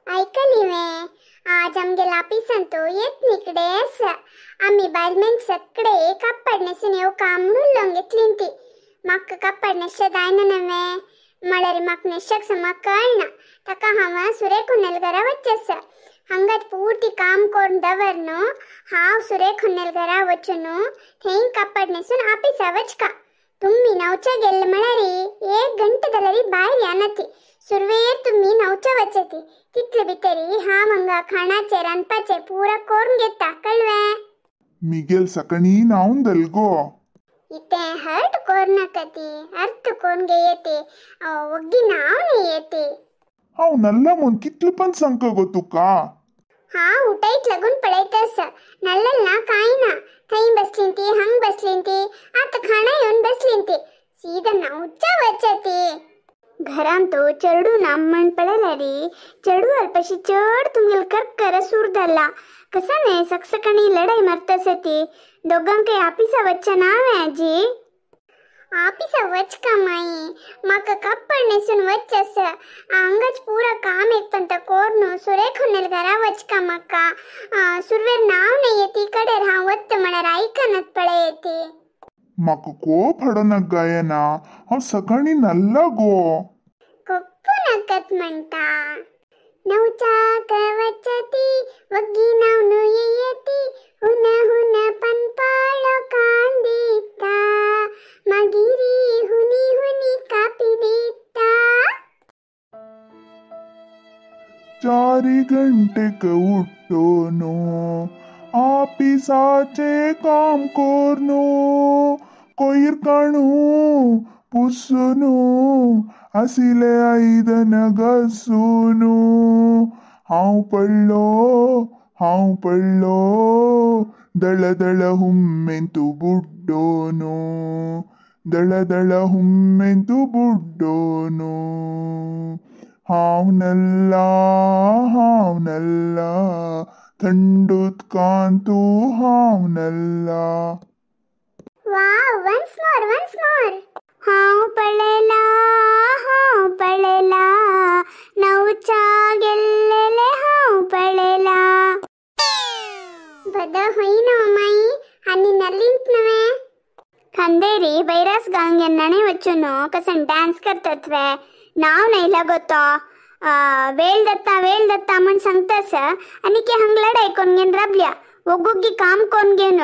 आयकली वे आज आमगेल्या ऑफिसान तो येत निकडे आसा. आमी बायल मनशां कडेन कापड न्हेसून येवका म्हणून उलोवंक घेतली ती. म्हाका कापड न्हेसचे जायना नवे म्हळ्यार म्हाका न्हेसच्याक समा कळना. ताका हांव सुरेख घरा वचचें आसा. हांगाच पुर्ती काम करून दवर न्हू. हांव सुरेख घरा वचून थंय कापड न्हेसून ऑफिसा वचका. तुम्ही नवच्या गेल्ले म्हळ्यार एक घंटे जाल्यार भायर येना ती. सुरवेर तुम्ही नवच्या वचती तितले भितरी हांव हांगा खाणाचे रांदपाचे पुरा करून घेता कळवें. मिगेल सकाळी न्हावन दलगो. इते हर्ट कोरनाका ती अर्थ कोण घेयते ಒಗ್ಗಿ न्हावन येते. हांव नल्ला म्हूण कितले पण सांगका गो तुका. हांव उठयत लागून पळयत नल्लल ना काय ना. थंय बसली ती हंग बसली ती आतां खाणा येवन बसली ती सीधा नवच्या वचती. घरांत तो चेडू ना म्हण पळयल्यार चेडू अल्पशी चड तुमगेल करकर सूर धरला. कसा न्हय सकसकणी लढाई मारता ती. दोगांकय ऑफिसा वचचें ना वे आजी. ऑफिसा वचका माई म्हाका कापड न्हेसून वचचें आसा. हांगाच पुरा काम एक पंत कोरून सुरेख घरा वचका म्हाका. सुरवेर नांव न्हय येती कडेर हांव वता म्हळ्यार आयकनात पळय ती. म्हाका कोप हाडनाक गायना हांव सकाळी न्हल्ला गो. कोप्पू नाकात म्हणटा. नवच्याक वचती वग्गी न्हावन येयती हुन हुन पनपाळो कान दिता मागीर हुनी हुनी कापी दिता. 4 घंटेक उठ्ठो ऑफिसाचें काम कोरून कोयर काणू पुसून आशिल्ले आयदन घासून हांव पडलो हांव पडलो दळ दळ हुम्मेंतू बुड्डोन दळ दळ हुम्मेंतू बुड्डोन. हांव नल्ला हांव नल्ला थंड उदकांतू हांव नल्ला. वाव वन्स मोर वन्स मोर. हांव पळयला हांव पळयला नवच्या गेल्लेले हांव पळयला. बद होय न्हू माई आनी नल्लींत नवे. खंदेरी बैरास घालून नणे वचून कसन डान्स करतात वे. नाव नाही लागतो वेळ दत्ता वेळ दत्ता म्हण सांगतास आनी की हंग लढाई कोण घेवन राबल्या ಒಗ್ಗೊಗ್ಗಿ काम कोण घेवन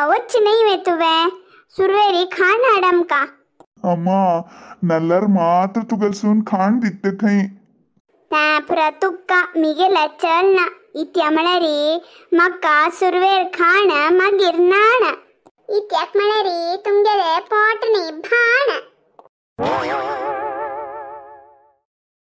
वच्ची न्हय वे तुवें. सुरवेरी खाण हाड आमकां. अम्मा नल्लार मात्र तुगेल सून खाण दिता खंय. पुरा तुका मिगेल्या चल ना. इत्या म्हळ्यार म्हाका सुरवेर खाण मागीर न्हाण. इत्याक म्हळ्यार तुमगेलें पोट न्ही भाण.